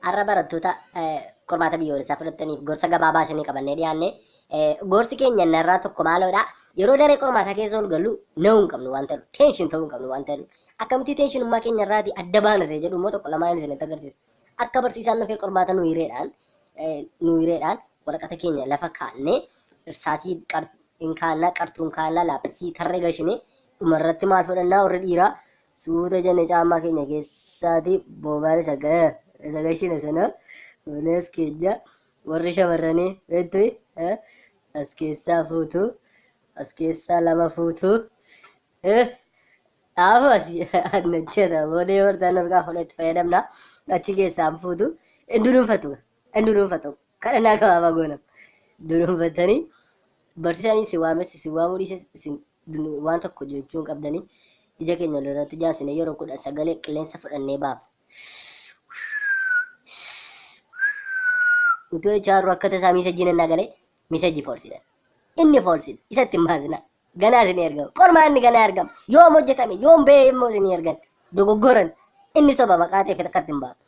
Har'a barattoota qormaata biyyoolessaa fudhataniif gorsa gabaabaa isinii qabannee dhiyaanne. Gorsi keenya narraa tokko maaloodha? Yeroo daree qormaataa keessa ol gallu na'uu hin qabnu waan ta'eef, tension ta'uu hin qabnu waan ta'eef. Akkamitti tensionummaa keenya irraatii adda baana isa jedhu immoo tokko lamaan isinitti agarsiisa. Akka barsiisaan dhufee qormaata nu hireedhaan nu hireedhaan waraqata keenya lafa kaa'annee irsaasii hin kaa'annaa, qartuu hin kaa'annaa, laaphisii tarree gashinee dhumarratti maal fudhannaa? Warri dhiiraa suuta jenne caammaa keenya keessaatii boobaal isa isa gashine sana fuunee as keenya. Warri shamarranii beektu as keessaa fuutu, as keessaa lama fuutu, dhaafu asii annachata boodee warra nama gaafa itti fayyadamna achi keessaa fuutu, hin dunuunfatu, hin dunuunfatu. Kadhannaa gabaabaa goona. Dunuunfatanii barsiisaan si waames si waamuu dhiise isin waan tokko jechuu hin qabdanii, ija keenya walirratti jaamsine yeroo 10 sagalee qilleensa fudhannee baafna. Utuu HR akka tasaa messageiin innaa galee message falsedha. Inni falsedha. Isatti hin baasina. Ganaa isin ergama. Qormaanni ganaa ergama. Yoom hojjetame, yoom ba'ee immoo isin ergan. Dogoggoran. Inni soba maqaa ta'e akkatti hin baafu.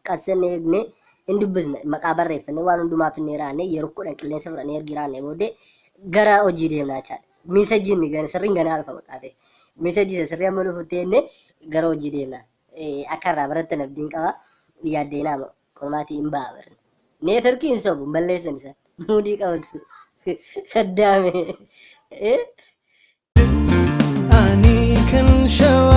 Qassanne eegne hin dubbisne, maqaa barreeffanne, waan hundumaa finnee raanne, yeroo 10 qilleensa fudhannee ergi raanne booddee gara hojii deemnaa jechaadha. Messageiin gana sirriin ganaa dhufa maqaa ta'e. Message isa sirrii amma dhufutti jenne gara hojii deemna. Akka irraa barattan abdiin qaba. Yaaddeenaa qormaatii hin ba'a barne. Networkii hin sobu, hin balleessan isaan. Muudii qabatu. Kaddaame. Ani kan shawaa.